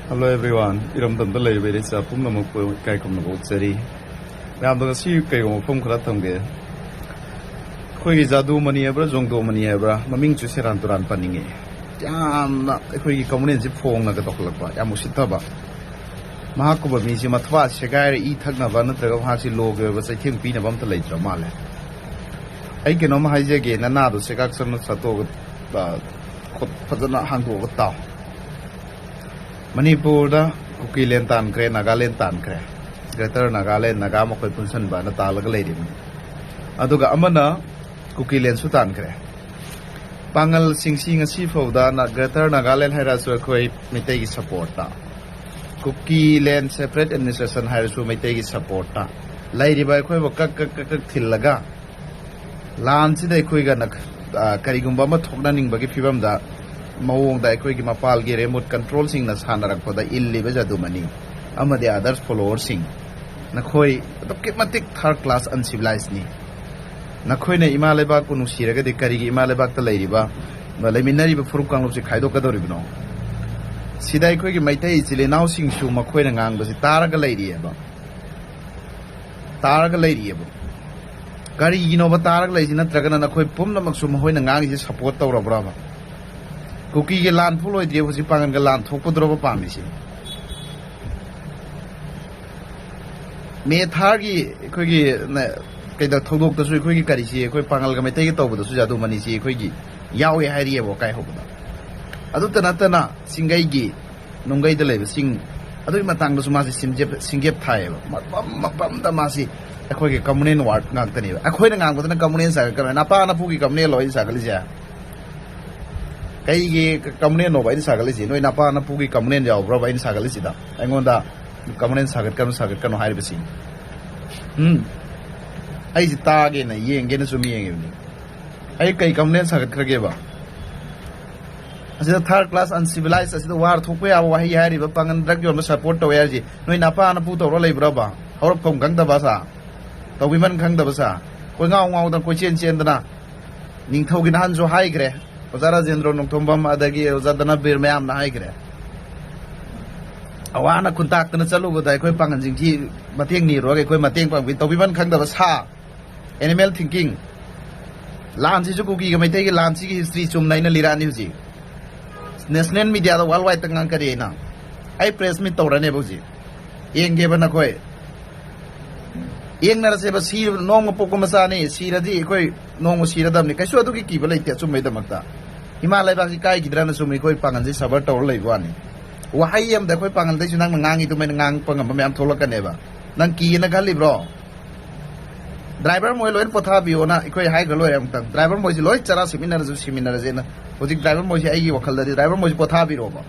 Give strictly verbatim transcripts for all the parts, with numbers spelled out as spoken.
Hello everyone, ꯏꯔꯝꯗꯝꯗ ꯂꯩꯔꯤꯕ ꯏꯔꯩꯆꯥ ꯄꯨꯝꯅꯃꯛꯄꯨ ꯏꯀꯥꯏ ꯈꯨꯝꯅꯕ ꯎꯠꯆꯔꯤ꯫ ꯃꯌꯥꯝꯗ ꯉꯁꯤ ꯀꯩꯒꯨꯝꯕ ꯋꯥꯐꯝ ꯈꯔ ꯊꯝꯒꯦ꯫ ꯑꯩꯈꯣꯏꯒꯤ ꯖꯥꯗꯨ ꯃꯅꯤ ꯍꯥꯏꯕ꯭ꯔꯥ, ꯖꯣꯡꯗꯣ ꯃꯅꯤ ꯍꯥꯏꯕ꯭ꯔꯥ, ꯃꯃꯤꯡꯁꯨ ꯁꯦꯔꯥꯟ ꯇꯨꯔꯥꯟ ꯄꯟꯅꯤꯡꯉꯦ꯫ ꯌꯥꯝꯅ ꯑꯩꯈꯣꯏꯒꯤ ꯀꯃꯨꯅꯦꯜꯁꯤ ꯐꯣꯡꯅꯒ ꯇꯧꯈꯠꯂꯛꯄ, ꯌꯥꯝ ꯎꯁꯤꯠꯇꯕ꯫ ꯃꯍꯥꯛꯀꯨꯝꯕ ꯃꯤꯁꯤ ꯃꯊ꯭ꯋꯥ ꯁꯦꯒꯥꯏꯔ ꯏ ꯊꯛꯅꯕ ꯅꯠꯇ꯭ꯔꯒ ꯃꯍꯥꯛꯁꯤ ꯂꯣꯒꯤ ꯑꯣꯏꯕ ꯆꯩꯊꯦꯡ ꯄꯤꯅꯕ ꯑꯝꯇ ꯂꯩꯇ꯭ꯔ ꯃꯥꯜꯂꯦ꯫ ꯑꯩ ꯀꯩꯅꯣꯝ ꯍꯥꯏꯖꯒꯦ, ꯅꯅꯥꯗꯣ ꯆꯦꯒꯥꯛ ꯆꯪꯅ ꯆꯠꯇꯣꯛꯑꯒ, ꯑ, ꯈꯨꯠ ꯐꯖꯅ ꯍꯥꯡꯗꯣꯛꯑꯒ ꯇꯥꯎ꯫ ꯃꯅꯤꯄꯨꯔꯗ ꯀꯨꯀꯤꯂꯦꯟ ꯇꯥꯟꯈ꯭ꯔꯦ, ꯅꯥꯒꯥꯂꯦꯟ ꯇꯥꯟꯈ꯭ꯔꯦ꯫ ꯒ꯭ꯔꯦꯇꯔ ꯅꯥꯒꯥꯂꯦꯟ, ꯅꯥꯒꯥ ꯃꯈꯣꯏ ꯄꯨꯟꯁꯤꯟꯕꯅ ꯇꯥꯜꯂꯒ ꯂꯩꯔꯤꯕꯅꯤ꯫ ꯑꯗꯨꯒ ꯑꯃꯅ ꯀꯨꯀꯤꯂꯦꯟꯁꯨ ꯇꯥꯟꯈ꯭ꯔꯦ꯫ ꯄꯥꯡꯒꯜꯁꯤꯡꯁꯤ ꯉꯁꯤ ꯐꯥꯎꯗ ꯅ-, ꯒ꯭ꯔꯦꯇꯔ ꯅꯥꯒꯥꯂꯦꯟ ꯍꯥꯏꯔꯁꯨ ꯑꯩꯈꯣꯏ ꯃꯩꯇꯩꯒꯤ ꯁꯄꯣꯔꯠꯇ, ꯀꯨꯀꯤꯂꯦꯟ ꯁꯦꯄꯔꯦꯠ ꯑꯦꯗꯃꯤꯅꯤꯁꯇ꯭ꯔꯦꯁꯟ ꯍꯥꯏꯔꯁꯨ ꯃꯩꯇꯩꯒꯤ ꯁꯄꯣꯔꯠꯇ, ꯂꯩꯔꯤꯕ ꯑꯩꯈꯣꯏꯕꯨ ꯀꯛ ꯀꯛ ꯀꯛ ꯀꯛ ꯊꯤꯜꯂꯒ ꯂꯥꯟꯁꯤꯗ ꯑꯩꯈꯣꯏꯒ ꯅꯛ-, ꯑ, ꯀꯔꯤꯒꯨꯝꯕ ꯑꯃ ꯊꯣꯛꯅꯅꯤꯡꯕꯒꯤ ꯐꯤꯕꯝꯗ, ꯃꯑꯣꯡꯗ ꯑꯩꯈꯣꯏꯒꯤ ꯃꯄꯥꯜꯒꯤ ꯔꯤꯃꯣꯠ ꯀꯟꯇ꯭ꯔꯣꯜꯁꯤꯡꯅ ꯁꯥꯟꯅꯔꯛꯄꯗ ꯏꯜꯂꯤꯕ ꯖꯗꯨꯃꯅꯤ ꯑꯃꯗꯤ others followerꯁꯤꯡ, ꯅꯈꯣꯏ ꯑꯗꯨꯛꯀꯤ ꯃꯇꯤꯛ third class uncivilizedꯅꯤ꯫ ꯅꯈꯣꯏꯅ ꯏꯃꯥ ꯂꯩꯕꯥꯛꯄꯨ ꯅꯨꯡꯁꯤꯔꯒꯗꯤ ꯀꯔꯤꯒꯤ ꯏꯃꯥ ꯂꯩꯕꯥꯛꯇ ꯂꯩꯔꯤꯕ, ꯂꯩꯃꯤꯟꯅꯔꯤꯕ ꯐꯨꯔꯨꯞ ꯀꯥꯡꯂꯨꯞꯁꯤ ꯈꯥꯏꯗꯣꯛꯀꯗꯧꯔꯤꯕꯅꯣ? ꯁꯤꯗ ꯑꯩꯈꯣꯏꯒꯤ ꯃꯩꯇꯩ ꯏꯆꯤꯜ ꯏꯅꯥꯎꯁꯤꯡꯁꯨ ꯃꯈꯣꯏꯅ ꯉꯥꯡꯕꯁꯤ ꯇꯥꯔꯒ ꯂꯩꯔꯤꯑꯕ꯫ ꯇꯥꯔꯒ ꯂꯩꯔꯤꯑꯕ꯫ ꯀꯔꯤꯒꯤꯅꯣꯕ ꯇꯥꯔꯒ ꯂꯩꯔꯤꯁꯤ? ꯅꯠꯇ꯭ꯔꯒꯅ ꯅꯈꯣꯏ ꯄꯨꯝꯅꯃꯛꯁꯨ ꯃꯈꯣꯏꯅ ꯉꯥꯡꯉꯤꯁꯤ ꯁꯄꯣꯔꯠ ꯇꯧꯔꯕ꯭ꯔꯕ? ꯀꯨꯀꯤꯒꯤ ꯂꯥꯟ ꯐꯨ ꯂꯣꯏꯗ꯭ꯔꯤ, ꯍꯧꯖꯤꯛ ꯄꯥꯡꯒꯟꯒ ꯂꯥꯟ ꯊꯣꯛꯄꯗꯨꯔꯕ ꯄꯥꯝꯃꯤꯁꯤ? ꯃꯦ ꯊꯥꯒꯤ ꯑꯩꯈꯣꯏꯒꯤ ꯅ-, ꯀꯩꯗ ꯊꯧꯗꯣꯛꯇꯁꯨ ꯑꯩꯈꯣꯏꯒꯤ ꯀꯔꯤꯁꯤ, ꯑꯩꯈꯣꯏ ꯄꯥꯡꯒꯜꯒ ꯃꯩꯇꯩꯒ ꯇꯧꯕꯗꯁꯨ ꯖꯥꯗꯨ ꯃꯅꯤꯁꯤ ꯑꯩꯈꯣꯏꯒꯤ ꯌꯥꯎꯋꯦ ꯍꯥꯏꯔꯤꯑꯕ ꯀꯥꯏꯍꯧꯕꯗ꯫ ꯑꯗꯨꯇ ꯅꯠꯇꯅ ꯆꯤꯡꯒꯩꯒꯤ ꯅꯨꯡꯒꯩꯗ ꯂꯩꯕꯁꯤꯡ ꯑꯗꯨꯒꯤ ꯃꯇꯥꯡꯗꯁꯨ ꯃꯥꯁꯤ ꯁꯤꯡꯖꯦꯞ-, ꯁꯤꯡꯒꯦꯞ ꯊꯥꯏꯌꯦꯕ꯫ ꯃꯐꯝ ꯃꯐꯝꯗ ꯃꯥꯁꯤ ꯑꯩꯈꯣꯏꯒꯤ ꯀꯃꯨꯅꯦꯜ ꯋꯥꯔꯗ ꯉꯥꯛꯇꯅꯦꯕ꯫ ꯑꯩꯈꯣꯏꯅ ꯉꯥꯡꯕꯗꯅ ꯀꯃꯨꯅꯦꯜ ꯁꯥꯒꯠꯀꯅꯣ, ꯅꯄꯥ ꯅꯄꯨꯒꯤ ꯀꯃꯨꯅꯦꯜꯂꯣ ꯑꯩꯅ ꯁꯥꯒꯠꯂꯤꯁꯦ? ꯀꯩꯒꯤ ꯀꯃꯨꯅꯦꯜꯅꯣꯕ ꯑꯩꯅ ꯁꯥꯒꯠꯂꯤꯁꯦ? ꯅꯣꯏ ꯅꯄꯥ ꯅꯄꯨꯒꯤ ꯀꯃꯨꯅꯦꯜ ꯌꯥꯎꯕ꯭ꯔꯕ ꯑꯩꯅ ꯁꯥꯒꯠꯂꯤꯁꯤꯗ? ꯑꯩꯉꯣꯟꯗ ꯀꯃꯨꯅꯦꯜ ꯁꯥꯒꯠꯀꯅꯨ, ꯁꯥꯒꯠꯀꯅꯨ ꯍꯥꯏꯔꯤꯕꯁꯤ? ꯎꯝ? ꯑꯩꯁꯤ ꯇꯥꯒꯦꯅ, ꯌꯦꯡꯒꯦꯅ ꯁꯨꯝ ꯌꯦꯡꯉꯤꯕꯅꯤ꯫ ꯑꯩ ꯀꯩ ꯀꯃꯨꯅꯦꯜ ꯁꯥꯒꯠꯈ꯭ꯔꯒꯦꯕ? ꯑꯁꯤꯗ third class uncivilized, ꯑꯁꯤꯗ ꯋꯥꯔ ꯊꯣꯛꯄ ꯌꯥꯕ ꯋꯥꯍꯩ ꯍꯥꯏꯔꯤꯕ, ꯄꯥꯡꯒꯟ ꯗ꯭ꯔꯒ ꯌꯣꯟꯕ ꯁꯄꯣꯔꯠ ꯇꯧꯋꯦ ꯍꯥꯏꯔꯤꯁꯤ ꯅꯣꯏ ꯅꯄꯥ ꯅꯄꯨ ꯇꯧꯔ ꯂꯩꯕ꯭ꯔꯕ? ꯍꯧꯔꯛꯐꯝ ꯈꯪꯗꯕ ꯁꯥ, ꯇꯧꯕꯤꯃꯟ ꯈꯪꯗꯕ ꯁꯥ, ꯀꯣꯏꯉꯥꯎ ꯉꯥꯎꯗꯅ ꯀꯣꯏꯆꯦꯟ ꯆꯦꯟꯗꯅ꯫ ꯅꯤꯡꯊꯧꯒꯤ ꯅꯍꯥꯟꯁꯨ ꯍꯥꯏꯈ꯭ꯔꯦ, ꯑꯣꯖꯥ ꯔꯥꯖꯦꯟꯗ꯭ꯔ ꯅꯣꯡꯊꯣꯝꯕꯝ ꯑꯗꯒꯤ ꯑꯣꯖꯥ ꯙꯅꯕꯤꯔ ꯃꯌꯥꯝꯅ ꯍꯥꯏꯈ꯭ꯔꯦ꯫ ꯑꯋꯥꯅ ꯈꯨꯟꯇꯥꯛꯇꯅ ꯆꯠꯂꯨꯕꯗ ꯑꯩꯈꯣꯏ ꯄꯥꯡꯒꯜꯁꯤꯡꯁꯤ ꯃꯇꯦꯡ ꯅꯤꯔꯨꯔꯒ ꯑꯩꯈꯣꯏ ꯃꯇꯦꯡ ꯄꯥꯡꯕꯤ ꯇꯧꯕꯤꯃꯟ ꯈꯪꯗꯕ ꯁꯥ, animal thinking꯫ ꯂꯥꯟꯁꯤꯁꯨ ꯀꯨꯀꯤꯒ ꯃꯩꯇꯩꯒꯤ ꯂꯥꯟꯁꯤꯒꯤ history ꯆꯨꯝꯅ ꯑꯩꯅ ꯂꯤꯔꯛꯑꯅꯤ ꯍꯧꯖꯤꯛ꯫ National mediaꯗ world wideꯇ ꯉꯥꯡꯀꯔꯤ ꯑꯩꯅ꯫ ꯑꯩ press meet ꯇꯧꯔꯅꯦꯕ ꯍꯧꯖꯤꯛ꯫ ꯌꯦꯡꯒꯦꯕ ꯅꯈꯣꯏ꯫ ꯌꯦꯡꯅꯔꯁꯦꯕ, ꯁꯤ ꯅꯣꯡꯃ ꯄꯣꯛꯄ ꯃꯆꯥꯅꯤ, ꯁꯤꯔꯗꯤ ꯑꯩꯈꯣꯏ ꯅꯣꯡꯃ ꯁꯤꯔꯗꯕꯅꯤ꯫ ꯀꯩꯁꯨ ꯑꯗꯨꯒꯤ ꯀꯤꯕ ꯂꯩꯇꯦ ꯑꯆꯨꯝꯕꯩꯗꯃꯛꯇ꯫ ꯏꯃꯥ ꯂꯩꯕꯥꯛꯁꯤ ꯀꯥꯏꯈꯤꯗ꯭ꯔꯅ ꯁꯨꯝ ꯑꯩꯈꯣꯏ ꯄꯥꯡꯒꯜꯁꯤ suffer ꯇꯧꯔ ꯂꯩꯕ ꯋꯥꯅꯤ꯫ ꯋꯥꯍꯩ ꯑꯃꯗ ꯑꯩꯈꯣꯏ ꯄꯥꯡꯒꯜꯗꯩꯁꯨ ꯅꯪꯅ ꯉꯥꯡꯉꯤꯗꯨꯃꯥꯏꯅ ꯉꯥꯡꯉꯛꯄ ꯉꯝꯕ ꯃꯌꯥꯝ ꯊꯣꯛꯂꯛꯀꯅꯦꯕ꯫ ꯅꯪ ꯀꯤꯌꯦꯅ ꯈꯜꯂꯤꯕ꯭ꯔꯣ? Driver ꯃꯣꯏ ꯂꯣꯏꯅ ꯄꯣꯊꯥꯕꯤꯌꯣꯅ ꯑꯩꯈꯣꯏ ꯍꯥꯏꯈ꯭ꯔ ꯂꯣꯏꯔꯦ ꯑꯃꯨꯛꯇꯪ꯫ Driver ꯃꯣꯏꯁꯤ ꯂꯣꯏ ꯆꯔꯥ ꯁꯤꯠꯃꯤꯟꯅꯔꯁꯨ ꯁꯤꯃꯤꯟꯅꯔꯁꯦꯅ꯫ ꯍꯧꯖꯤꯛ driver ꯃꯣꯏꯁꯤ ꯑꯩꯒꯤ ꯋꯥꯈꯜꯗꯗꯤ driver ꯃꯣꯏꯁꯤ ꯄꯣꯊꯥꯕꯤꯔꯣꯕ꯫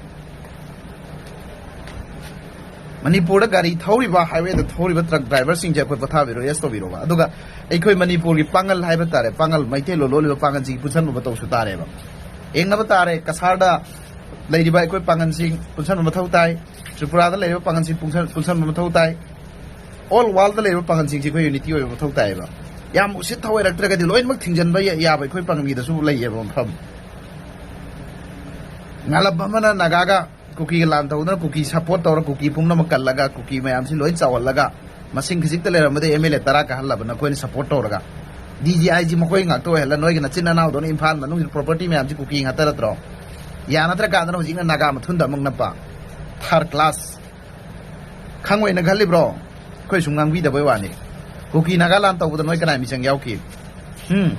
ꯃꯅꯤꯄꯨꯔꯗ ꯒꯥꯔꯤ ꯊꯧꯔꯤꯕ, highwayꯗ ꯊꯧꯔꯤꯕ truck driverꯁꯤꯡꯁꯦ ꯑꯩꯈꯣꯏ ꯄꯣꯊꯥꯕꯤꯔꯣ, rest ꯇꯧꯕꯤꯔꯣꯕ꯫ ꯑꯗꯨꯒ ꯑꯩꯈꯣꯏ ꯃꯅꯤꯄꯨꯔꯒꯤ ꯄꯥꯡꯒꯜ ꯍꯥꯏꯕ ꯇꯥꯔꯦ, ꯄꯥꯡꯒꯜ ꯃꯩꯇꯩꯂꯣꯟ ꯂꯣꯜꯂꯤꯕ ꯄꯥꯡꯒꯜꯁꯤꯡ ꯄꯨꯟꯁꯤꯟꯕ ꯃꯊꯧꯁꯨ ꯇꯥꯔꯦꯕ꯫ ꯌꯦꯡꯅꯕ ꯇꯥꯔꯦ, ꯀꯁꯥꯔꯗ ꯂꯩꯔꯤꯕ ꯑꯩꯈꯣꯏ ꯄꯥꯡꯒꯜꯁꯤꯡ ꯄꯨꯟꯁꯤꯟꯕ ꯃꯊꯧ ꯇꯥꯏ, ꯇ꯭ꯔꯤꯄꯨꯔꯥꯗ ꯂꯩꯔꯤꯕ ꯄꯥꯡꯒꯜꯁꯤꯡ ꯄꯨꯟꯁꯤꯟ-, ꯄꯨꯟꯁꯤꯟꯕ ꯃꯊꯧ ꯇꯥꯏ꯫ All worldꯇ ꯂꯩꯔꯤꯕ ꯄꯥꯡꯒꯜꯁꯤꯡꯁꯤ ꯑꯩꯈꯣꯏ unity ꯑꯣꯏꯕ ꯃꯊꯧ ꯇꯥꯏꯌꯦꯕ꯫ ꯌꯥꯝ ꯎꯁꯤꯠ ꯊꯑꯣꯏꯔꯛꯇ꯭ꯔꯒꯗꯤ ꯂꯣꯏꯅꯃꯛ ꯊꯤꯡꯖꯤꯟꯕ ꯌꯥ-, ꯌꯥꯕ ꯑꯩꯈꯣꯏ ꯄꯥꯡꯒꯜꯒꯤꯗꯁꯨ ꯂꯩꯌꯦꯕ ꯃꯐꯝ꯫ ꯉꯥꯂꯞ ꯑꯃꯅ ꯅꯥꯒꯥꯒ ꯀꯨꯀꯤꯒ ꯂꯥꯟ ꯇꯧꯗꯅ ꯀꯨꯀꯤ support ꯇꯧꯔ ꯀꯨꯀꯤ ꯄꯨꯝꯅꯃꯛ ꯀꯜꯂꯒ ꯀꯨꯀꯤ ꯃꯌꯥꯝꯁꯤ ꯂꯣꯏ ꯆꯥꯎꯍꯜꯂꯒ ꯃꯁꯤꯡ ꯈꯖꯤꯛꯇ ꯂꯩꯔꯝꯕꯗ MLA ꯇꯔꯥ ꯀꯥꯍꯜꯂꯕ ꯅꯈꯣꯏꯅ support ꯇꯧꯔꯒ꯫ DGIꯁꯤ ꯃꯈꯣꯏ ꯉꯥꯛꯇ ꯑꯣꯏꯍꯜꯂ ꯅꯣꯏꯒꯤ ꯅꯆꯤꯟ ꯅꯅꯥꯎꯗꯧꯅ ꯏꯝꯐꯥꯜ ꯃꯅꯨꯡꯒꯤ property ꯃꯌꯥꯝꯁꯤ ꯀꯨꯀꯤ ꯉꯥꯛꯇ ꯅꯠꯇ꯭ꯔꯣ? ꯌꯥꯅꯗ꯭ꯔꯀꯥꯟꯗꯅ ꯍꯧꯖꯤꯛꯅ ꯅꯥꯒꯥ ꯃꯊꯨꯟꯗ ꯑꯃꯨꯛ ꯅꯞꯄ꯫ Third class꯫ ꯈꯪꯉꯣꯏꯅ ꯈꯜꯂꯤꯕ꯭ꯔꯣ? ꯑꯩꯈꯣꯏ ꯁꯨꯝ ꯉꯥꯡꯕꯤꯗꯕꯩ ꯋꯥꯅꯤ꯫ ꯀꯨꯀꯤ ꯅꯥꯒꯥ ꯂꯥꯟ ꯇꯧꯕꯗ ꯅꯣꯏ ꯀꯅꯥꯏ ꯃꯤꯆꯪ ꯌꯥꯎꯈꯤ? ꯎꯝ?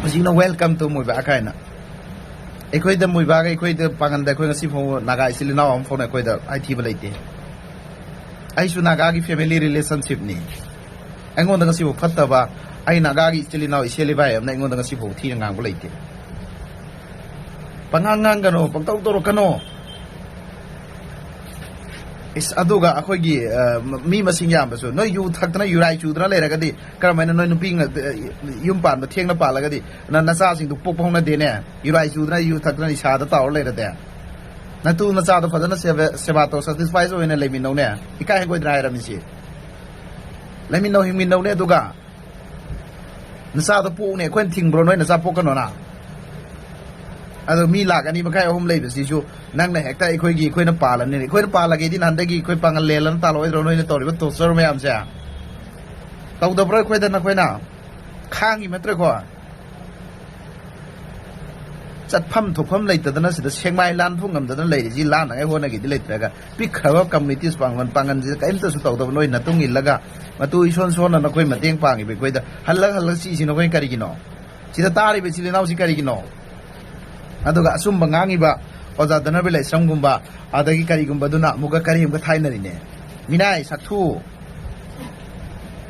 ꯍꯧꯖꯤꯛꯅ welcome to ꯃꯣꯏꯕꯥ ꯀꯥꯏꯅ꯫ ꯑꯩꯈꯣꯏꯗ ꯃꯣꯏꯕꯥꯒ ꯑꯩꯈꯣꯏꯗ ꯄꯥꯡꯒꯟꯗ ꯑꯩꯈꯣꯏ ꯉꯁꯤ ꯐꯥꯎꯕ ꯅꯥꯒꯥ ꯏꯆꯤꯜ ꯏꯅꯥꯎ ꯑꯃ ꯐꯥꯎꯅ ꯑꯩꯈꯣꯏꯗ ꯍꯥꯏꯊꯤꯕ ꯂꯩꯇꯦ꯫ ꯑꯩꯁꯨ ꯅꯥꯒꯥꯒꯤ family relationshipꯅꯤ꯫ ꯑꯩꯉꯣꯟꯗ ꯉꯁꯤꯐꯥꯎ ꯐꯠꯇꯕ, ꯑꯩ ꯅꯥꯒꯥꯒꯤ ꯏꯆꯤꯜ ꯏꯅꯥꯎ ꯏꯆꯦꯜ ꯏꯕꯥꯏ ꯑꯃꯅ ꯑꯩꯉꯣꯟꯗ ꯉꯁꯤꯐꯥꯎ ꯊꯤꯅ ꯉꯥꯡꯕ ꯂꯩꯇꯦ꯫ ꯄꯉꯥꯡ ꯉꯥꯡꯒꯅꯣ, ꯄꯪꯇꯧ ꯇꯧꯔꯛꯀꯅꯣ꯫ ꯏꯁ, ꯑꯗꯨꯒ ꯑꯩꯈꯣꯏꯒꯤ, ꯑ, ꯃꯤ ꯃꯁꯤꯡ ꯌꯥꯝꯕꯁꯨ, ꯅꯣꯏ ꯌꯨ ꯊꯛꯇꯅ ꯌꯨꯔꯥꯏ ꯆꯨꯗꯅ ꯂꯩꯔꯒꯗꯤ ꯀꯔꯝꯍꯥꯏꯅ ꯅꯣꯏ ꯅꯨꯄꯤ ꯉ-, ꯌꯨꯝ ꯄꯥꯟꯕ ꯊꯦꯡꯅ ꯄꯥꯜꯂꯒꯗꯤ ꯅ-, ꯅꯆꯥꯁꯤꯡꯗꯨ ꯄꯣꯛꯄ ꯍꯧꯅꯗꯦꯅꯦ? ꯌꯨꯔꯥꯏ ꯆꯨꯗꯅ ꯌꯨ ꯊꯛꯇꯅ ꯅꯤꯁꯥꯗ ꯇꯥꯎꯔ ꯂꯩꯔꯗꯤ꯫ ꯅꯇꯨ ꯅꯆꯥꯗꯣ ꯐꯖꯅ ꯁꯦꯕ-, ꯁꯦꯕꯥ ꯇꯧ, satisfied ꯑꯣꯏꯅ ꯂꯩꯃꯤꯟꯅꯧꯅꯦ꯫ ꯏꯀꯥꯏ ꯍꯪꯒꯣꯏꯗꯅ ꯍꯥꯏꯔꯝꯃꯤꯁꯤ꯫ ꯂꯩꯃꯤꯟꯅꯧ, ꯍꯤꯡꯃꯤꯟꯅꯧꯅꯦ, ꯑꯗꯨꯒ ꯅꯆꯥꯗꯣ ꯄꯣꯛꯎꯅꯦ꯫ ꯑꯩꯈꯣꯏꯅ ꯊꯤꯡꯕ꯭ꯔꯣ ꯅꯣꯏ ꯅꯆꯥ ꯄꯣꯛꯀꯅꯣꯅ? ꯑꯗꯣ ꯃꯤ ꯂꯥꯛ ꯑꯅꯤ ꯃꯈꯥꯏ, ꯑꯍꯨꯝ ꯂꯩꯕꯁꯤꯁꯨ ꯅꯪꯅ ꯍꯦꯛꯇ ꯑꯩꯈꯣꯏꯒꯤ, ꯑꯩꯈꯣꯏꯅ ꯄꯥꯜꯂꯅꯤ, ꯑꯩꯈꯣꯏꯅ ꯄꯥꯜꯂꯒꯦꯗꯤ ꯅꯍꯥꯟꯗꯒꯤ ꯑꯩꯈꯣꯏ ꯄꯥꯡꯒꯜ ꯂꯦꯜꯂꯅ ꯇꯥꯜꯂꯛꯑꯣꯏꯗ꯭ꯔꯣ ꯅꯣꯏꯅ ꯇꯧꯔꯤꯕ ꯇꯣꯔꯆꯔ ꯃꯌꯥꯝꯁꯦ? ꯇꯧꯗꯕ꯭ꯔꯣ ꯑꯩꯈꯣꯏꯗ ꯅꯈꯣꯏꯅ? ꯈꯥꯡꯉꯤ ꯅꯠꯇ꯭ꯔꯦꯀꯣ? ꯆꯠꯐꯝ ꯊꯣꯛꯐꯝ ꯂꯩꯇꯗꯅ ꯁꯤꯗ ꯁꯦꯛꯃꯥꯏ ꯂꯥꯟ ꯊꯣꯛ ꯉꯝꯗꯗꯅ ꯂꯩꯔꯤꯁꯤ, ꯂꯥꯟꯅꯉꯥꯏ ꯍꯣꯠꯅꯒꯦꯗꯤ ꯂꯩꯇ꯭ꯔꯒ, ꯄꯤꯛꯈ꯭ꯔꯕ ꯀꯝꯃꯨꯅꯤꯇꯤꯁ ꯄꯥꯡꯒꯜ, ꯄꯥꯡꯒꯜꯁꯤꯗ ꯀꯔꯤꯝꯇꯁꯨ ꯇꯧꯗꯕ, ꯅꯣꯏ ꯅꯇꯨꯡ ꯏꯜꯂꯒ, ꯃꯇꯨ ꯏꯁꯣꯟ ꯁꯣꯟꯅ ꯅꯈꯣꯏ ꯃꯇꯦꯡ ꯄꯥꯡꯉꯤꯕ ꯑꯩꯈꯣꯏꯗ ꯍꯜꯂꯒ ꯍꯜꯂꯒ ꯆꯤꯁꯤ ꯅꯈꯣꯏ ꯀꯔꯤꯒꯤꯅꯣ? ꯁꯤꯗ ꯇꯥꯔꯤꯕ ꯏꯆꯤꯜ ꯏꯅꯥꯎꯁꯤ ꯀꯔꯤꯒꯤꯅꯣ? ꯑꯗꯨꯒ ꯑꯆꯨꯝꯕ ꯉꯥꯡꯉꯤꯕ ꯑꯣꯖꯥ ꯙꯅꯕꯤꯔ ꯂꯥꯏꯁ꯭ꯔꯝꯒꯨꯝꯕ, ꯑꯗꯒꯤ ꯀꯔꯤꯒꯨꯝꯕꯗꯨꯅ ꯑꯃꯨꯛꯀ ꯀꯔꯤ ꯑꯃꯨꯛꯀ ꯊꯥꯏꯅꯔꯤꯅꯦ? ꯃꯤꯅꯥꯏ ꯁꯛꯊꯨ,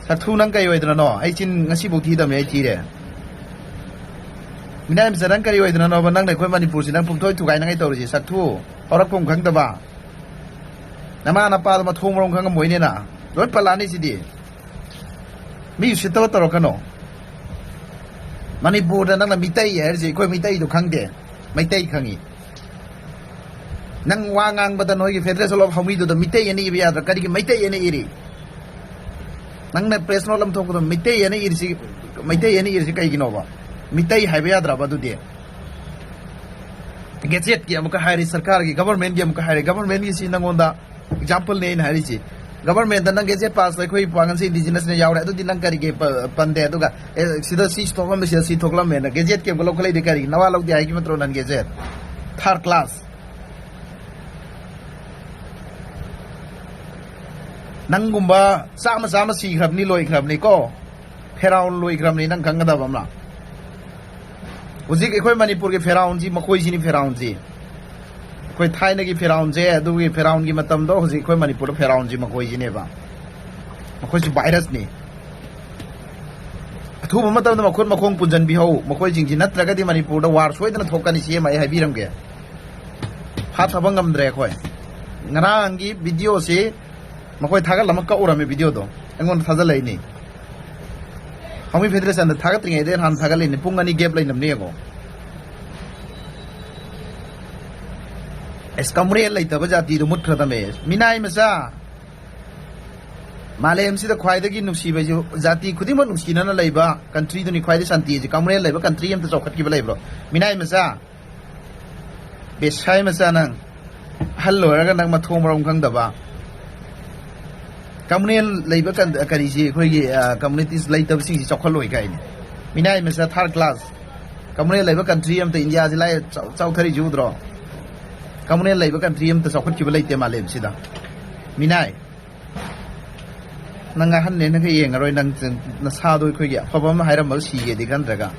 ꯁꯛꯊꯨ, ꯅꯪ ꯀꯩ ꯑꯣꯏꯗꯅꯅꯣ? ꯑꯩ ꯆꯤꯟ ꯉꯁꯤꯐꯥꯎ ꯊꯤꯗꯕꯅꯦ, ꯑꯩ ꯊꯤꯔꯦ꯫ ꯃꯤꯅꯥꯏ ꯃꯆꯥ, ꯅꯪ ꯀꯔꯤ ꯑꯣꯏꯗꯅꯅꯣꯕ? ꯅꯪꯅ ꯑꯩꯈꯣꯏ ꯃꯅꯤꯄꯨꯔꯁꯤ ꯅꯪ ꯄꯨꯡꯊꯣꯏ ꯊꯨꯒꯥꯏꯅꯉꯥꯏ ꯇꯧꯔꯤꯁꯤ? ꯁꯛꯊꯨ, ꯍꯧꯔꯛꯐꯝ ꯈꯪꯗꯕ, ꯅꯃꯥ ꯅꯄꯥꯗꯣ ꯃꯊꯣꯡ ꯃꯔꯝ ꯈꯪꯉꯝꯃꯣꯏꯅꯦꯅ꯫ ꯂꯣꯏ ꯄꯜꯂꯛꯑꯅꯤ ꯁꯤꯗꯤ꯫ ꯃꯤ ꯎꯁꯤꯠꯇꯕ ꯇꯧꯔꯛꯀꯅꯣ꯫ ꯃꯅꯤꯄꯨꯔꯗ ꯅꯪꯅ ꯃꯤꯇꯩ ꯍꯥꯏꯔꯤꯁꯦ ꯑꯩꯈꯣꯏ ꯃꯤꯇꯩꯗꯣ ꯈꯪꯗꯦ, ꯃꯩꯇꯩ ꯈꯪꯉꯤ꯫ ꯅꯪ ꯋꯥ ꯉꯥꯡꯕꯗ ꯅꯣꯏꯒꯤ Federation of Howmiꯗꯨꯗ ꯃꯤꯇꯩ ꯑꯅ ꯏꯕ ꯌꯥꯗ꯭ꯔꯥ? ꯀꯔꯤꯒꯤ ꯃꯩꯇꯩ ꯑꯅ ꯏꯔꯤ? ꯅꯪꯅ press note ꯑꯃ ꯊꯣꯛꯄꯗꯣ ꯃꯤꯇꯩ ꯑꯅ ꯏꯔꯤꯁꯤ, ꯃꯩꯇꯩ ꯑꯅ ꯏꯔꯤꯁꯤ ꯀꯩꯒꯤꯅꯣꯕ? ꯃꯤꯇꯩ ꯍꯥꯏꯕ ꯌꯥꯗ꯭ꯔꯕ ꯑꯗꯨꯗꯤ? Gazetteꯀꯤ ꯑꯃꯨꯛꯀ ꯍꯥꯏꯔꯤ, ꯁꯔꯀꯥꯔꯒꯤ, governmentꯀꯤ ꯑꯃꯨꯛꯀ ꯍꯥꯏꯔꯤ, governmentꯀꯤ ꯁꯤ ꯅꯪꯉꯣꯟꯗ exampleꯅꯦ ꯑꯩꯅ ꯍꯥꯏꯔꯤꯁꯤ꯫ Governmentꯇ ꯅꯪ Gazette pass ꯑꯩꯈꯣꯏ ꯄꯥꯡꯒꯜꯁꯦ Indigenousꯅ ꯌꯥꯎꯔꯦ, ꯑꯗꯨꯗꯤ ꯅꯪ ꯀꯔꯤꯒꯤ ꯄ-, ꯄꯟꯗꯦ? ꯑꯗꯨꯒ, ꯑꯦ, ꯁꯤꯗ ꯁꯤ ꯊꯣꯛꯂꯝꯃꯦ, ꯁꯤꯗ ꯁꯤ ꯊꯣꯛꯂꯝꯃꯦꯅ Gazetteꯀꯤ ꯑꯃꯨꯛꯀ ꯂꯧꯈꯠꯂꯛꯏꯗꯤ ꯀꯔꯤꯒꯤ? ꯅꯋꯥ ꯂꯧꯗꯦ ꯍꯥꯏꯈꯤ ꯅꯠꯇ꯭ꯔꯣ ꯅꯪ Gazette? Third class꯫ ꯅꯪꯒꯨꯝꯕ ꯆꯥꯝꯃ ꯆꯥꯝꯃ ꯁꯤꯈ꯭ꯔꯕꯅꯤ, ꯂꯣꯏꯈ꯭ꯔꯕꯅꯤꯀꯣ꯫ ꯐꯦꯔꯥꯎꯟ ꯂꯣꯏꯈ꯭ꯔꯕꯅꯤ, ꯅꯪ ꯈꯪꯒꯗꯕ ꯑꯃꯅ꯫ ꯍꯧꯖꯤꯛ ꯑꯩꯈꯣꯏ ꯃꯅꯤꯄꯨꯔꯒꯤ ꯐꯦꯔꯥꯎꯟꯁꯤ ꯃꯈꯣꯏꯁꯤꯅꯤ, ꯐꯦꯔꯥꯎꯟꯁꯤ꯫ ꯑꯩꯈꯣꯏ ꯊꯥꯏꯅꯒꯤ ꯐꯦꯔꯥꯎꯟꯁꯦ, ꯑꯗꯨꯒꯤ ꯐꯦꯔꯥꯎꯟꯒꯤ ꯃꯇꯝꯗꯣ ꯍꯧꯖꯤꯛ ꯑꯩꯈꯣꯏ ꯃꯅꯤꯄꯨꯔꯗ ꯐꯦꯔꯥꯎꯟꯁꯤ ꯃꯈꯣꯏꯁꯤꯅꯦꯕ꯫ ꯃꯈꯣꯏꯁꯤ virusꯅꯤ꯫ ꯑꯊꯨꯕ ꯃꯇꯝꯗ ꯃꯈꯨꯠ ꯃꯈꯣꯡ ꯄꯨꯟꯁꯤꯟꯕꯤꯍꯧ ꯃꯈꯣꯏꯁꯤꯡꯁꯤ, ꯅꯠꯇ꯭ꯔꯒꯗꯤ ꯃꯅꯤꯄꯨꯔꯗ war ꯁꯣꯏꯗꯅ ꯊꯣꯛꯀꯅꯤ, ꯁꯤ ꯑꯃ ꯑꯩ ꯍꯥꯏꯕꯤꯔꯝꯒꯦ꯫ ꯐꯥꯊꯕ ꯉꯝꯗ꯭ꯔꯦ ꯑꯩꯈꯣꯏ꯫ ꯉꯔꯥꯡꯒꯤ videoꯁꯤ ꯃꯈꯣꯏ ꯊꯥꯒꯠꯂꯝꯃ ꯀꯛꯎꯔꯝꯃꯤ videoꯗꯣ꯫ ꯑꯩꯉꯣꯟꯗ ꯊꯥꯖꯤꯜꯂꯛꯏꯅꯤ꯫ ꯍꯥꯎꯃꯤ Federationꯗ ꯊꯥꯒꯠꯇ꯭ꯔꯤꯉꯩꯗ ꯍꯥꯟꯅ ꯊꯥꯒꯠꯂꯤꯅꯤ꯫ ꯄꯨꯡ ꯑꯅꯤ gap ꯂꯩꯅꯕꯅꯤ ꯌꯦꯡꯉꯣ꯫ ꯑꯦꯁ, ꯀꯃꯔꯦꯜ ꯂꯩꯇꯕ ꯖꯥꯇꯤꯗꯣ ꯃꯨꯠꯈ꯭ꯔꯗꯝꯃꯦ꯫ ꯃꯤꯅꯥꯏ ꯃꯆꯥ, ꯃꯥꯂꯦꯝꯁꯤꯗ ꯈ꯭ꯋꯥꯏꯗꯒꯤ ꯅꯨꯡꯁꯤꯕ ꯖꯥꯇꯤ ꯈꯨꯗꯤꯡꯃꯛ ꯅꯨꯡꯁꯤꯅꯅ ꯂꯩꯕ countryꯗꯨꯅꯤ ꯈ꯭ꯋꯥꯏꯗꯒꯤ ꯁꯥꯟꯇꯤꯁꯦ꯫ ꯀꯃꯔꯦꯜ ꯂꯩꯕ country ꯑꯝꯇ ꯆꯥꯎꯈꯠꯈꯤꯕ ꯂꯩꯕ꯭ꯔꯣ? ꯃꯤꯅꯥꯏ ꯃꯆꯥ, ꯄꯦꯁꯥꯏ ꯃꯆꯥ ꯅꯪ, ꯑꯍꯜ ꯑꯣꯏꯔꯒ ꯅꯪ ꯃꯊꯣꯡ ꯃꯔꯝ ꯈꯪꯗꯕ꯫ ꯀꯝꯃꯨꯅꯦꯜ ꯂꯩꯕ ꯀꯟ-, ꯀꯔꯤꯁꯤ ꯑꯩꯈꯣꯏꯒꯤ, ꯑ, ꯀꯝꯃꯨꯅꯤꯇꯤꯁ ꯂꯩꯇꯕꯁꯤꯡꯁꯤ ꯆꯥꯎꯈꯠꯂꯣꯏ ꯀꯥꯏꯅꯤ꯫ ꯃꯤꯅꯥꯏ ꯃꯆꯥ ꯊꯥꯔꯠ ꯀ꯭ꯂꯥꯁ꯫ ꯀꯝꯃꯨꯅꯦꯜ ꯂꯩꯕ ꯀꯟꯇ꯭ꯔꯤ ꯑꯝꯇ ꯏꯟꯗꯤꯌꯥꯁꯤ ꯂꯥꯏ ꯆꯥꯎ-, ꯆꯥꯎꯊꯔꯤꯁꯤ ꯎꯗ꯭ꯔꯣ? ꯀꯝꯃꯨꯅꯦꯜ ꯂꯩꯕ ꯀꯟꯇ꯭ꯔꯤ ꯑꯝꯇ ꯆꯥꯎꯈꯠꯈꯤꯕ ꯂꯩꯇꯦ ꯃꯥꯂꯦꯝꯁꯤꯗ꯫ ꯃꯤꯅꯥꯏ꯫ ꯅꯪ ꯑꯍꯟꯅꯦꯅ ꯈꯔ ꯌꯦꯡꯉꯔꯣꯏ, ꯅꯪ ꯅꯁꯥꯗꯣ ꯑꯩꯈꯣꯏꯒꯤ ꯑꯐꯕ ꯑꯃ ꯍꯥꯏꯔꯝꯃꯒ ꯁꯤꯒꯦꯗꯤ ꯈꯟꯗ꯭ꯔꯒ꯫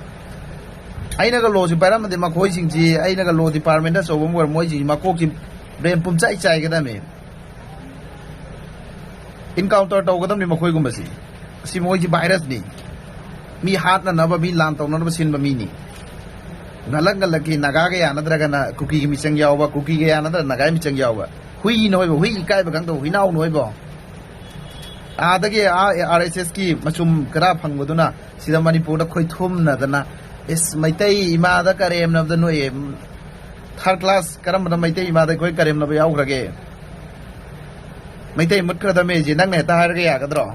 ꯑꯩꯅꯒ ꯂꯣꯁꯤ ꯄꯥꯏꯔꯝꯃꯗꯤ ꯃꯈꯣꯏꯁꯤꯡꯁꯤ, ꯑꯩꯅꯒ ꯂꯣ ꯗꯤꯄꯥꯔꯠꯃꯦꯟꯗ ꯑꯆꯧꯕ ꯑꯃ ꯑꯣꯏꯔꯝ ꯃꯣꯏꯁꯤ ꯃꯀꯣꯛꯁꯤ ꯕ꯭ꯔꯦꯟ ꯄꯨꯝꯆꯥꯏ ꯆꯥꯏꯒꯗꯕꯅꯤ꯫ ꯏꯟꯀꯥꯎꯟꯇꯔ ꯇꯧꯒꯗꯕꯅꯤ ꯃꯈꯣꯏꯒꯨꯝꯕꯁꯤ꯫ ꯑꯁꯤ ꯃꯣꯏꯁꯤ ꯚꯥꯏꯔꯁꯅꯤ꯫ ꯃꯤ ꯍꯥꯠꯅꯅꯕ, ꯃꯤ ꯂꯥꯟ ꯇꯧꯅꯅꯕ ꯁꯤꯟꯕ ꯃꯤꯅꯤ꯫ ꯉꯜꯂꯛ ꯉꯜꯂꯛꯀꯤ ꯅꯥꯒꯥꯒ ꯌꯥꯅꯗ꯭ꯔꯒꯅ ꯀꯨꯀꯤꯒꯤ ꯃꯤꯆꯪ ꯌꯥꯎꯕ, ꯀꯨꯀꯤꯒ ꯌꯥꯅꯗ꯭ꯔꯒ ꯅꯥꯒꯥꯒꯤ ꯃꯤꯆꯪ ꯌꯥꯎꯕ꯫ ꯍꯨꯏ ꯅꯣꯏꯕ, ꯍꯨꯏ ꯏꯀꯥꯏꯕ ꯈꯪꯗꯕ ꯍꯨꯏꯅꯥꯎ ꯅꯣꯏꯕꯣ꯫ ꯑꯥꯗꯒꯤ ꯑꯥ ꯑꯥꯔ ꯑꯦꯁ ꯑꯦꯁꯀꯤ ꯃꯆꯨꯝ ꯈꯔ ꯐꯪꯕꯗꯨꯅ ꯁꯤꯗ ꯃꯅꯤꯄꯨꯔꯗ ꯈꯣꯏꯊꯨꯝꯅꯗꯅ, ꯏꯁ, ꯃꯩꯇꯩ ꯏꯃꯥꯗ ꯀꯔꯦꯝꯅꯕꯗ ꯅꯣꯏ ꯊꯥꯔꯠ ꯀ꯭ꯂꯥꯁ ꯀꯔꯝꯕꯅ ꯃꯩꯇꯩ ꯏꯃꯥꯗ ꯑꯩꯈꯣꯏ ꯀꯔꯦꯝꯅꯕ ꯌꯥꯎꯈ꯭ꯔꯒꯦ? ꯃꯩꯇꯩ ꯃꯨꯠꯈ꯭ꯔꯗꯃꯦꯁꯤ ꯅꯪꯅ ꯍꯦꯛꯇ ꯍꯥꯏꯔꯒ ꯌꯥꯒꯗ꯭ꯔꯣ?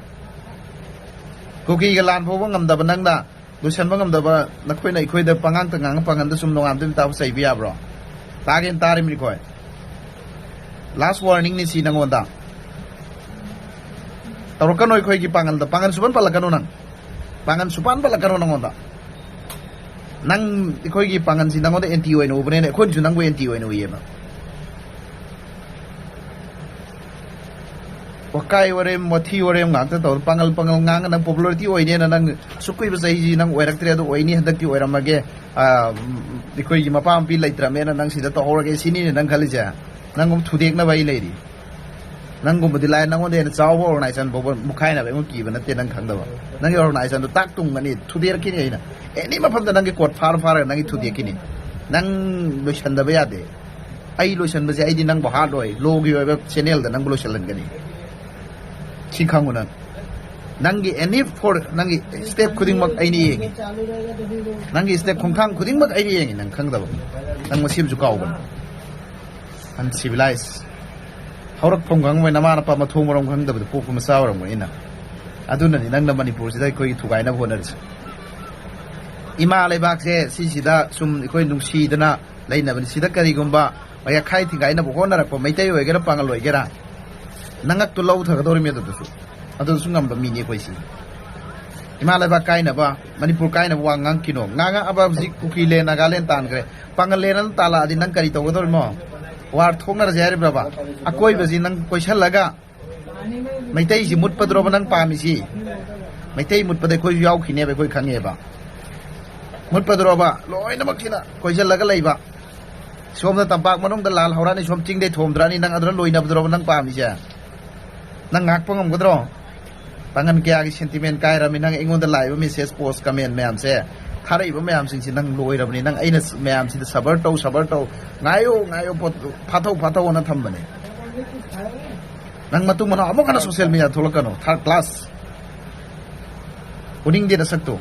ꯀꯨꯀꯤꯒ ꯂꯥꯟ ꯐꯥꯎꯕ ꯉꯝꯗꯕ ꯅꯪꯅ ꯂꯣꯏꯁꯟꯕ ꯉꯝꯗꯕ ꯅꯈꯣꯏꯅ ꯑꯩꯈꯣꯏꯗ ꯄꯉꯥꯡꯇ ꯉꯥꯡꯉ ꯄꯥꯡꯒꯟꯗ ꯁꯨꯝ ꯅꯣꯡꯉꯥꯟꯕꯗꯩ ꯅꯨꯃꯤꯠ ꯇꯥꯕ ꯆꯩꯕ ꯌꯥꯕ꯭ꯔꯣ? ꯇꯥꯒꯦꯅ ꯇꯥꯔꯤꯕꯅꯤ ꯑꯩꯈꯣꯏ꯫ ꯂꯥꯁ ꯋꯥꯔꯅꯤꯡꯅꯤ ꯁꯤ ꯅꯪꯉꯣꯟꯗ꯫ ꯇꯧꯔꯛꯀꯅꯨ ꯑꯩꯈꯣꯏꯒꯤ ꯄꯥꯡꯒꯜꯗ꯫ ꯄꯥꯡꯒꯜ ꯁꯨꯄꯟ ꯄꯜꯂꯛꯀꯅꯨ ꯅꯪ꯫ ꯄꯥꯡꯒꯜ ꯁꯨꯄꯟ ꯄꯜꯂꯛꯀꯅꯨ ꯅꯪꯉꯣꯟꯗ꯫ ꯅꯪ ꯑꯩꯈꯣꯏꯒꯤ ꯄꯥꯡꯒꯜꯁꯤ ꯅꯪꯉꯣꯟꯗ ꯑꯦꯟꯇꯤ ꯑꯣꯏꯅ ꯎꯕꯅꯦꯅ ꯑꯩꯈꯣꯏꯅꯁꯨ ꯅꯪꯕꯨ ꯑꯦꯟꯇꯤ ꯑꯣꯏꯅ ꯎꯏꯌꯦꯕ꯫ ꯋꯥꯀꯥꯏ ꯋꯥꯔꯦꯝ, ꯋꯥꯊꯤ ꯋꯥꯔꯦꯝ ꯉꯥꯛꯇ ꯇꯧꯔ ꯄꯥꯡꯒꯜ, ꯄꯥꯡꯒꯜ ꯉꯥꯡꯉ ꯅꯪ ꯄꯣꯄꯨꯂꯔꯤꯇꯤ ꯑꯣꯏꯅꯦꯅ ꯅꯪ ꯑꯁꯨꯛ ꯀꯨꯏꯕ ꯆꯍꯤꯁꯤ ꯅꯪ ꯑꯣꯏꯔꯛꯇ꯭ꯔꯦ, ꯑꯗꯨ ꯑꯣꯏꯅꯤ ꯍꯟꯗꯛꯇꯤ ꯑꯣꯏꯔꯝꯃꯒꯦ, ꯑ, ꯑꯩꯈꯣꯏꯒꯤ ꯃꯄꯥ ꯃꯄꯤ ꯂꯩꯇ꯭ꯔꯃꯦꯅ ꯅꯪ ꯁꯤꯗ ꯇꯧꯍꯧꯔꯒꯦ ꯁꯤꯅꯤꯅꯦ ꯅꯪ ꯈꯜꯂꯤꯁꯦ? ꯅꯪ ꯑꯃꯨꯛ ꯊꯨꯗꯦꯛꯅꯕ ꯑꯩ ꯂꯩꯔꯤ꯫ ꯅꯪꯒꯨꯝꯕꯗꯤ ꯂꯥꯏ, ꯅꯪꯉꯣꯟꯗ ꯍꯦꯟꯅ ꯆꯥꯎꯕ ꯑꯣꯔꯒꯅꯥꯏꯖꯦꯁꯟ ꯐꯥꯎꯕ ꯃꯨꯛꯈꯥꯏꯅꯕ ꯑꯩꯉꯣꯟ ꯀꯤꯕ ꯅꯠꯇꯦ, ꯅꯪ ꯈꯪꯗꯕ꯫ ꯅꯪꯒꯤ ꯑꯣꯔꯒꯅꯥꯏꯖꯦꯁꯟꯗꯣ ꯇꯥꯛ ꯇꯨꯡꯒꯅꯤ, ꯊꯨꯗꯦꯛꯀꯅꯤ ꯑꯩꯅ꯫ ꯑꯦꯅꯤ ꯃꯐꯝꯗ ꯅꯪꯒꯤ ꯀꯣꯠ ꯐꯥꯔ ꯐꯥꯔꯒ ꯅꯪꯒꯤ ꯊꯨꯗꯦꯛꯀꯅꯤ꯫ ꯅꯪ ꯂꯣꯏꯁꯟꯗꯕ ꯌꯥꯗꯦ꯫ ꯑꯩ ꯂꯣꯏꯁꯟꯕꯁꯦ ꯑꯩꯗꯤ ꯅꯪꯕꯨ ꯍꯥꯠꯂꯣꯏ, ꯂꯣꯒꯤ ꯑꯣꯏꯕ ꯆꯦꯅꯦꯜꯗ ꯅꯪꯕꯨ ꯂꯣꯏꯁꯜꯍꯟꯒꯅꯤ꯫ ꯁꯤ ꯈꯪꯉꯨ ꯅꯪ꯫ ꯅꯪꯒꯤ ꯑꯦꯅꯤ ꯐꯣꯔ, ꯅꯪꯒꯤ ꯁ꯭ꯇꯦꯞ ꯈꯨꯗꯤꯡꯃꯛ ꯑꯩꯅ ꯌꯦꯡꯉꯤ꯫ ꯅꯪꯒꯤ ꯁ꯭ꯇꯦꯞ ꯈꯣꯡꯊꯥꯡ ꯈꯨꯗꯤꯡꯃꯛ ꯑꯩꯅ ꯌꯦꯡꯉꯤ, ꯅꯪ ꯈꯪꯗꯕ꯫ ꯅꯪ ꯃꯁꯤ ꯑꯃꯁꯨ ꯀꯥꯎꯒꯅꯨ꯫ ꯑꯟꯁꯤꯚꯤꯂꯥꯏꯁ꯫ ꯍꯧꯔꯛꯐꯝ ꯈꯪꯉꯝꯃꯣꯏ, ꯅꯃꯥ ꯅꯄꯥ ꯃꯊꯣꯡ ꯃꯔꯝ ꯈꯪꯗꯕꯗ ꯄꯣꯛꯄ ꯃꯆꯥ ꯑꯣꯏꯔꯝꯒꯅꯤ ꯅꯪ꯫ ꯑꯗꯨꯅꯅꯤ ꯅꯪꯅ ꯃꯅꯤꯄꯨꯔꯁꯤꯗ ꯑꯩꯈꯣꯏꯒꯤ ꯊꯨꯒꯥꯏꯅꯕ ꯍꯣꯠꯅꯔꯤꯁꯦ꯫ ꯏꯃꯥ ꯂꯩꯕꯥꯛꯁꯦ ꯁꯤꯁꯤꯗ ꯁꯨꯝ ꯑꯩꯈꯣꯏ ꯅꯨꯡꯁꯤꯗꯅ ꯂꯩꯅꯕꯅꯤ꯫ ꯁꯤꯗ ꯀꯔꯤꯒꯨꯝꯕ ꯌꯥꯈꯥꯏ ꯊꯤꯡꯒꯥꯏꯅꯕ ꯍꯣꯠꯅꯔꯛꯄ, ꯃꯩꯇꯩ ꯑꯣꯏꯒꯦꯔꯥ ꯄꯥꯉꯜ ꯑꯣꯏꯒꯦꯔꯥ, ꯅꯉꯛꯇꯨ ꯂꯧꯊꯒꯗꯧꯔꯤꯃꯤ꯫ ꯑꯗꯨꯗꯨꯁꯨ, ꯑꯗꯨꯁꯨ ꯉꯝꯕ ꯃꯤꯅꯤ ꯑꯩꯈꯣꯏꯁꯤ꯫ ꯏꯃꯥ ꯂꯩꯕꯥꯛ ꯀꯥꯏꯅꯕ, ꯃꯅꯤꯄꯨꯔ ꯀꯥꯏꯅꯕ ꯋꯥ ꯉꯥꯡꯈꯤꯅꯣ꯫ ꯉꯥꯡꯉꯛꯑꯕ ꯍꯧꯖꯤꯛ ꯀꯨꯀꯤꯂꯦꯟ, ꯅꯥꯒꯥꯂꯦꯟ ꯇꯥꯟꯈ꯭ꯔꯦ꯫ ꯄꯥꯉꯜꯂꯦꯟ ꯑꯃ ꯇꯥꯜꯂꯛꯑꯗꯤ ꯅꯪ ꯀꯔꯤ ꯇꯧꯒꯗꯧꯔꯤꯃꯣ? ꯋꯥꯔ ꯊꯣꯛꯅꯔꯁꯦ ꯍꯥꯏꯔꯤꯕ꯭ꯔꯕ? ꯑꯀꯣꯏꯕꯁꯤ ꯅꯪ ꯀꯣꯏꯁꯜꯂꯒ ꯃꯩꯇꯩꯁꯤ ꯃꯨꯠꯄꯗ꯭ꯔꯣꯕ ꯅꯪ ꯄꯥꯝꯃꯤꯁꯤ? ꯃꯩꯇꯩ ꯃꯨꯠꯄꯗ ꯑꯩꯈꯣꯏꯁꯨ ꯌꯥꯎꯈꯤꯅꯦꯕ, ꯑꯩꯈꯣꯏ ꯈꯪꯉꯦꯕ꯫ ꯃꯨꯠꯄꯗ꯭ꯔꯣꯕ? ꯂꯣꯏꯅꯃꯛꯁꯤꯅ ꯀꯣꯏꯁꯤꯜꯂꯒ ꯂꯩꯕ꯫ ꯁꯣꯝꯗ ꯇꯝꯄꯥꯛ ꯃꯅꯨꯡꯗ ꯂꯥꯜ ꯍꯧꯔꯛꯑꯅꯤ, ꯁꯣꯝ ꯆꯤꯡꯗꯩ ꯊꯣꯝꯗ꯭ꯔꯛꯑꯅꯤ, ꯅꯪ ꯑꯗꯨꯅ ꯂꯣꯏꯅꯕꯗ꯭ꯔꯣꯕ ꯅꯪ ꯄꯥꯝꯃꯤꯁꯦ? ꯅꯪ ꯉꯥꯛꯄ ꯉꯝꯒꯗ꯭ꯔꯣ? ꯄꯥꯡꯒꯟ ꯀꯌꯥꯒꯤ ꯁꯦꯟꯇꯤꯃꯦꯟ ꯀꯥꯏꯔꯝꯃꯤ ꯅꯪ ꯑꯩꯉꯣꯟꯗ ꯂꯥꯛꯏꯕ ꯃꯦꯁꯦꯖ, ꯄꯣꯁ, ꯀꯃꯦꯟ ꯃꯌꯥꯝꯁꯦ, ꯊꯥꯔꯛꯏꯕ ꯃꯌꯥꯝꯁꯤꯡꯁꯤ ꯅꯪ ꯂꯣꯏꯔꯕꯅꯤ꯫ ꯅꯪ ꯑꯩꯅ ꯃꯌꯥꯝꯁꯤꯗ ꯁꯕꯔ ꯇꯧ, ꯁꯕꯔ ꯇꯧ, ꯉꯥꯏꯌꯣ, ꯉꯥꯏꯌꯣ, ꯄꯣꯠꯇꯨ ꯐꯥꯊꯧ, ꯐꯥꯊꯧꯅ ꯊꯝꯕꯅꯦ꯫ ꯅꯪ ꯃꯇꯨꯡ ꯃꯅꯥꯎ ꯑꯃꯨꯛ ꯍꯟꯅ ꯁꯣꯁꯤꯌꯦꯜ ꯃꯤꯗꯤꯌꯥ ꯊꯣꯛꯂꯛꯀꯅꯨ, ꯊꯥꯔꯠ ꯀ꯭ꯂꯥꯁ꯫ ꯎꯅꯤꯡꯗꯦ ꯅꯁꯛꯇꯣ꯫